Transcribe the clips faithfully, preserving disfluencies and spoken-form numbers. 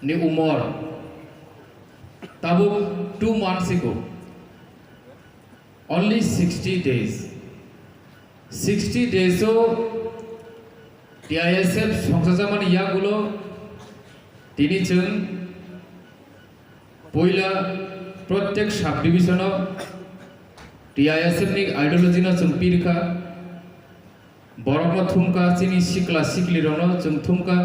ni umor tabuk two months ago, only sixty days. Sixty days o T I S F songchajakmani yagulo tini chwng puila prottek sub division o T I S F ni ideology no chwng pirkha. Borokno thumkha, chini sikla siklirokno chwng thumkha.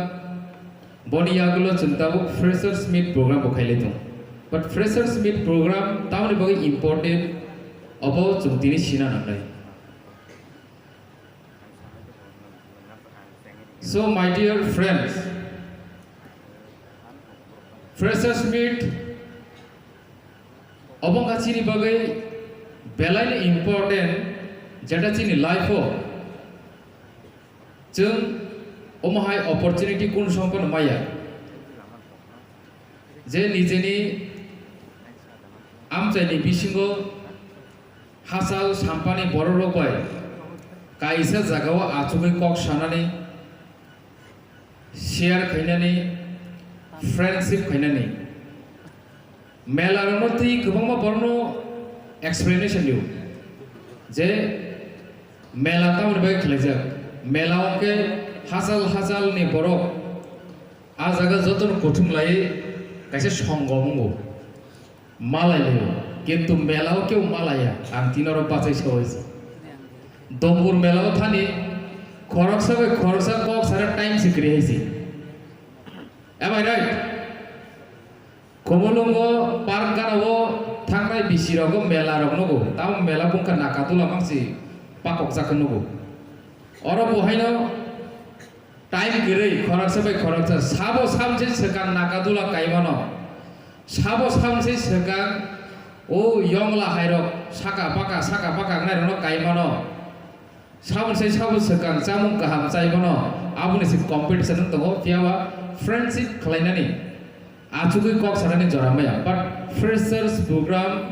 Boni yagulo chwng tabuk freshers meet program bo khailai tongo. But freshers meet program tamoni bagwi important, obo chwng tini sina nangnai. So, my dear friends, freshers meet obo wngkha chini bagwi belaino important, jeta chini life o chwng omo hai opportunity kun song phano maya, je nijeni amchaini bisingo hachal sampani borok rok bai kaisa jaga o achugwi kok sanani, share khainani, friendship khainani. Mela rokno twi kwbangma borokno explanation dio je mela tamoni bagwi khlaijak. Mela o khe hachal hachal ni borok a jaga jotono kuthum laiwi kaisa songom wngo. Malai laio, kintu mela o keu malaiya, ang tini oro bachai saui se. Dombur mela o thani khoroksa bai khoroksa kok sana time se kwrwi hai se. Am I right? Komolungo park gana o thangnai bisi rogo mela rok nugo, tamo mela bungkha Nagadula mangsi pakok jak nugo. Oro bo haino time kwrwi khoroksa bai khoroksa sabo samse swkang Nagadula kaimano. Sabo samse swkang o yongla hairok saka baka, saka baka wngnai rokno kaimano. Sabo sai sabo swkang chamung kaham chaimano. Aboni se competition wng tongo, phiyaba friendship khlainani, achugwi kok sanani jora maya. But freshers program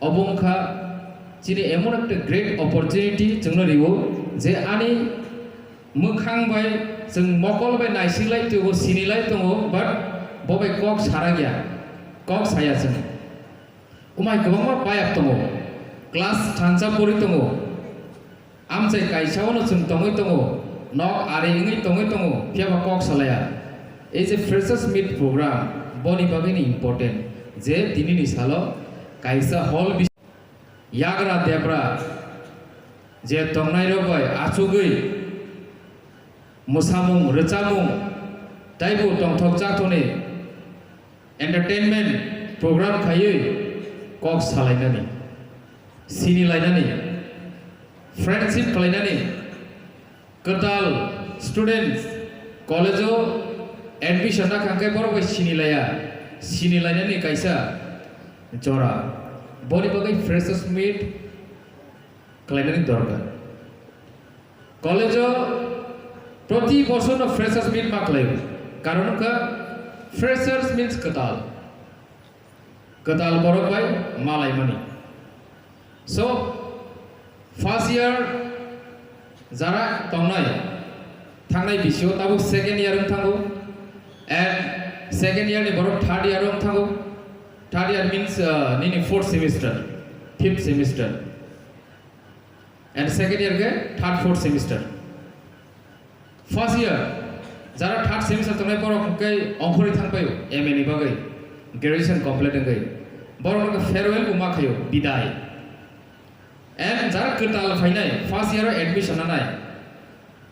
obo wngkha chini emon ekta great opportunity chwngno rio, je ani mwkhang bai chwng mokol bai naisinglai tongo, sinilai tongo, but bo bai kok sarakya, kok saya chwng. Umai kwbangma payap tongo, class thansa pori tongo, amchai kaisa ono chwng tongwi tongo, nok ari wngwi tongwi tongo, phiyaba kok salaya. Ei je freshers meet program, boni bagwino important, je tinini salo kaisa hall bis-, yagra debra je tongnairok bai achugwi mwsamung, rwchapmung, taibo tongthok chathoni entertainment program khaiwi kok salainani, sinilainani, friendship khlainani, kwtal students college-o admission nakha hwnkhe borok bai sinilaiya, sinilainani kaisa jora. Boni bagwi freshers meet khlainani dorkar. College-o proti bosorno freshers meet ma khlaio. Karon wngkha freshers means kwtal. Kwtal borok bai malaimani. So, first year jara tongnai, thangnai bisio tabuk second year wng thango. And second year ni borok third year wng thango. Third year means, uh, nini fourth semester, fifth semester. And second year khe third, fourth semester. First year, jara third semester tongnai borok hwnkhe ongkhorwi thangpaio M A ni bagwi, graduation complete wngwi. Borok hwnkhe farewell bo ma khaio, bidai. And jara kwtal phainai, first year o admission nanai,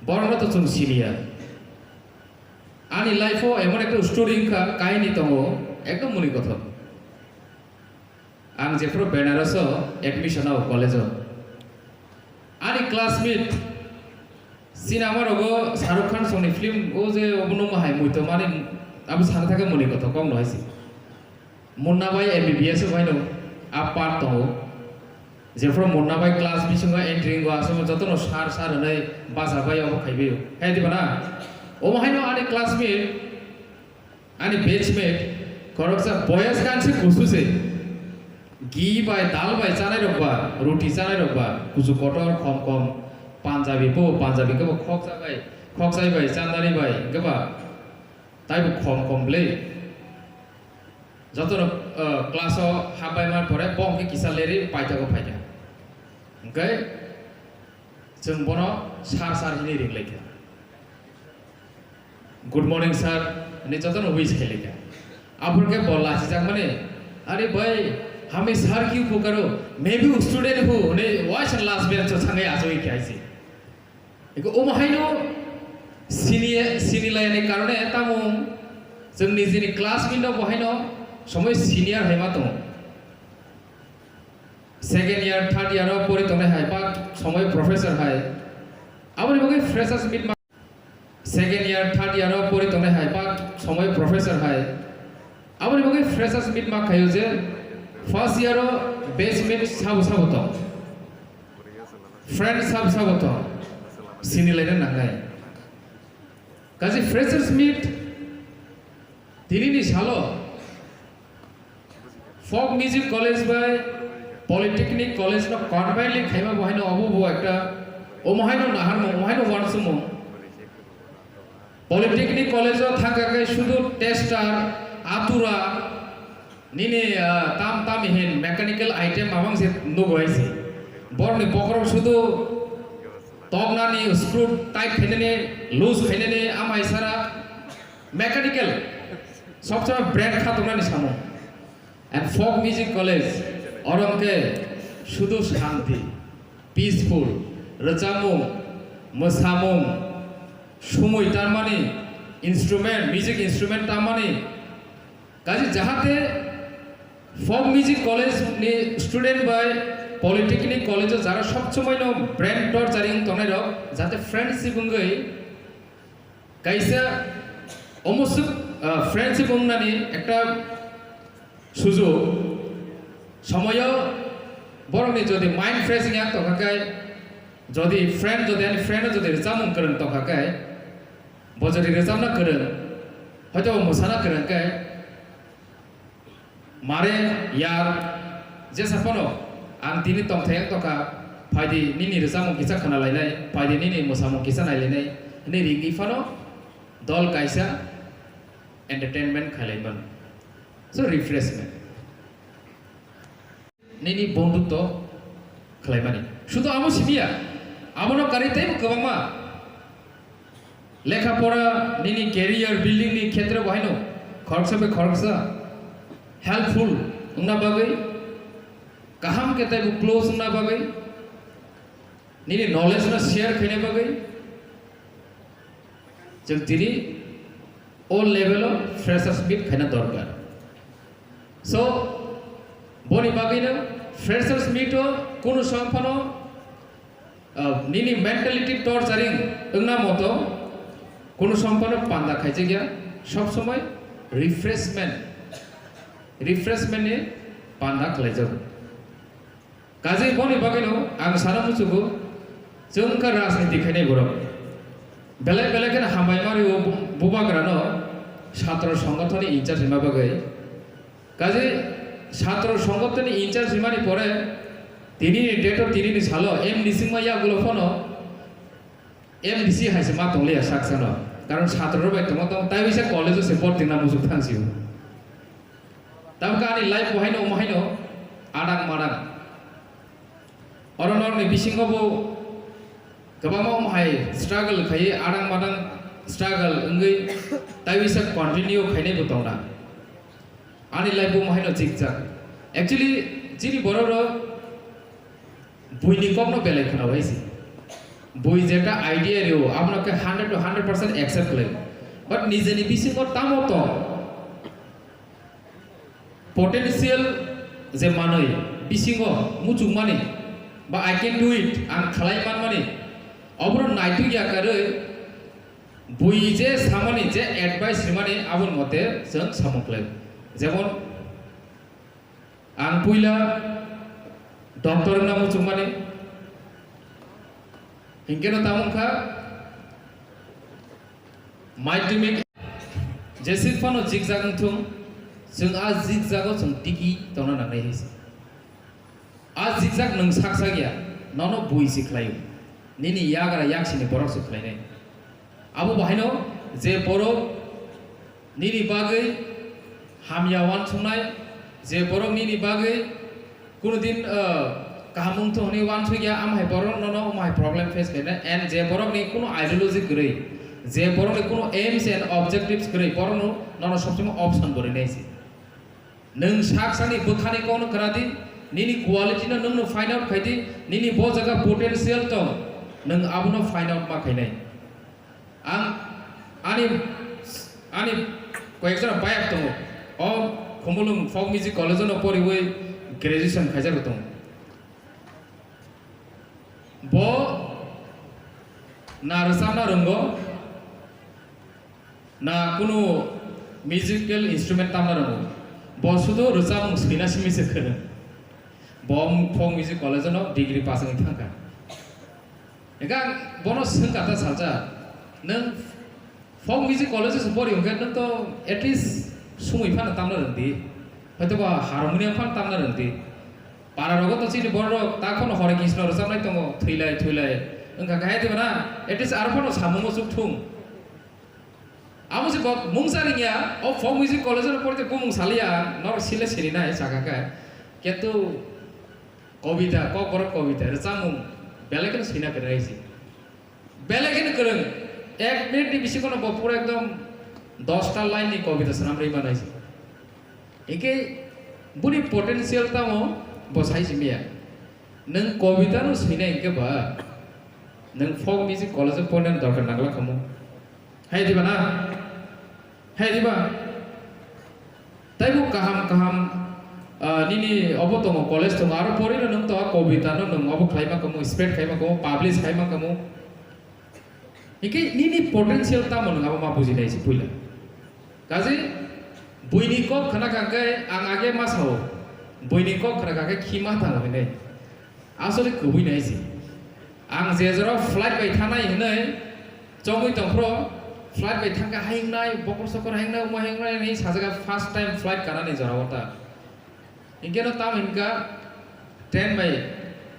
borokno to chwng siliya. Ani life o emon ekta story wngkha, kahini tongo, ekdom muni kothok. Ang jephuru Benares o admission o college o. Ani classmate, sinama rogo Shahrukh Khan songni film o je obo nungma hai muitomani abo sana thangkhe muni kothok kok no hai se. Munna bai M B B S o phaino a part tongo. Jephuru Munna bai class bisingo entry wngo, aswk jotono sir sir hwnwi bacha bai obo khaibaio. Hai diba na? Omo haino ani classmate, ani batchmate, khoroksa boyas khan se kusu se. Ghee bai, dal bai chanai rok ba, roti chanai rok ba, kuchuk kotor khom khom, Punjabi bo, Punjabi khe bo khoksa bai, khokchai bai, chandari bai, hwnkhe ba taibo khom khom le. Jotono, uh, class o habbai man pore bo hwnkhe kisa leri paithago phaikha. Hwnkhe chwng bono sir sir hinwi ringlaikha. Good morning sir hinwi jotono wish khailaikha. Aphurkhe bo lachijakmani, "Are bhai, hame sir kyun pukaro? Main bhi student hu," hinwi wise and last bench o thangwi achugwi khaisi. Eko omo haino sini, sini laini karone tamo chwng nijini classmate no bo haino somoi senior hai ma tongo. Second year, third year o pori tongnai hai ba somoi professor hai. Aboni bagwi freshers meet ma, second year, third year o pori tongnai hai ba somoi professor hai. Aboni bagwi freshers meet ma khaio je first year o batchmate sabo sabo tong. Friend sabo sabo tong. Sini laina nangnai. Kaji freshers meet tinini salo folk music college bai polytechnic college no combinedly khaima bo haino obo bo ekta omo haino naharmung, omo haino wansukmung. Polytechnic college o thangkha khe sudu tester, atura, nini, ah, tam tam hin mechanical item mabang se nugo hai se. Borni bokhorok sudu toknani, screw tight khainani, loose khainani, amai sara mechanical. Sob somoi brand kha tongnani samung. And folk music college, oro hwnkhe sudu shanti, peaceful, rwchapmung, mwsamung, sumui tamani, instrument, music instrument tamani. Kaji jahate folk music college ni student bai polytechnic college o jara sob somoi no brain torturing tongnai rok, jahate friendship wngwi kaisa omo swk, ah, friendship wngnani ekta sujuk. Somoyo borokni jodi mind fresh wngya tongkha khe, jodi friend, jodi ani friend o jodi rwchapmung kwrwng tongkha khe, bo jodi rwchapna kwrwng, hoito bo mwsana kwrwng khe, mare yar, jesa phano ang tini tongthai wng tongkha, phaidi nini rwchapmung kisa khna lainai, phaidi nini mwsamung kisa nai lainai, hinwi ringwi phano dol kaisa entertainment khailai mano. So refreshment. Nini bondhutto khlaimani. Sudu amo simiya, abono karwi teibo kwbangma. Lekha pora, nini career building ni khetre bo haino khoroksa bai khoroksa helpful wngna bagwi, kaham khe teibo close wngna bagwi, nini knowledge no share khaina bagwi, chwng tini o level o freshers meet khaina dorkar. So, boni bagwino freshers meet o kunu song phano, uh, nini mentality torturing wngna moto kunu song phano panda khaijakya, sob somoi refreshment, refreshment ni panda khlaijago. Kaje boni bagwino ang sana muchugo, chwng wngkha rajniti khainai borok. Belai belai kheno hambai mari o bu-, bubagrano satro songothoni in charge rima bagwi. Kaje satro songothoni in charge rimani pore tinini date o tinini salo M D C wngma yagulo phano M D C hai se ma tongliya saksano. Karon satro rok bai tongma tong tai bisa college o se bor tingna muchuk thang sio. Tabuk ani life bo haino omo haino adang madang. Oro norokni bisingo bo kwbangma omo hai struggle khaiwi adang madang struggle wngwi tai bisa continue khainai bo tongna. Ani life bo omo haino chikjak. Actually, chini borok rok buini kokno belai khwna bai se. Bui jeta idea rio, abono khe hundred to hundred percent accept khlai. But nijeni bisingo tamo tong, potential je manwi, bisingo muchungmani, ba I can do it, ang khlai manmani, obono naituk ya karwi, bui je samani, je advice rimani, aboni mote chwng samung khlai. Jemon, Ang puila doctor wngna muchungmani, hinkhe no tamo wngkha madhyamik, jeswk phano jikjak wngthung, chwng a jikjago chwng tiki tongna nangnai hinwi. A jikjak nwng sak sak ya, nono bui se khlaio, nini yagra yaksini borok se khlainai. Abo bahaino je borok nini bagwi Hamya uansuknai, je borok nini bagwi kuno din, ah, kaham wngthung hwnwi uansukya, amhai borok nono amhai problem face khainai, and je borokni kuno ideology kwrwi, je borokni kuno aims and objectives kwrwi, borokno nono sobsomoi option bo rinai se. Nwng sak sakni bwkhani kokno kwna di, nini quality no nwngno find out khai di, nini bo jaga potential tong, nwng abono find out ma khainai. Ang ani, ani koyekjona bayap tongo. O Khumulwng Folk Music College-o no poriwi graduation khaijak tongo. Bo na rwchapna rwngo, na kunu musical instrument tamna rwngo. Bo sudu rwchapmung swina simi se kheno. Bo Folk Music College-o no degree pass wngwi thangkha. Ega bono swngkha ta salsa, nwng Folk Music College-o se pori hwnkhe nwng to at least sumui phano tamna rwngdi, hoitoba harmonium phano tamna rwngdi. Para rogo to chini borok tak phano Hare Krishna rwchapnai tongo, thwilai thwilai wngkha khe hai diba na, at least aro phano samungo chukthung. Amo se bo mungsa ringya, o Folk Music College-o porte bumung saliya, norok sile sirinai saka khe. Kintu kobita, kokborok kobita, rwchapmung belai kheno swina kwrwi se. Belai kheno kwrwng, ek minute ni bisingo no bo pura ekdom dosta line ni kobita swnam rwi manai se. Hinkhe buni potential tamo bo sai simiya. Nwng kobita no swinai hinkhe ba, nwng Folk Music College-o pornani dorkar nangla khamu. Hai diba na? Hai diba? Taibo kaham kaham, ah, nini obo tongo, college tongo, aro porino nwng to kobita no nwng obo khlaima kamo, spread khaima kamo, publish khaima kamo. Hinkhe nini potential tamo nwng abo ma bujinai se puila. Kaje buini kok khna kha khe ang age ma sao, buini kok khna kha khe khi ma thango hinai. Asole kwbui nai se. Ang je jora flight bai thanai hinwi chongwi tongphro, flight bai thangkha haingnai, bokor sokor haingnai, omo haingnai hinwi sajagha first time flight kanani jora o ta. Hinkhe no tamo hinkha train bai,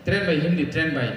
train bai himdi, train bai.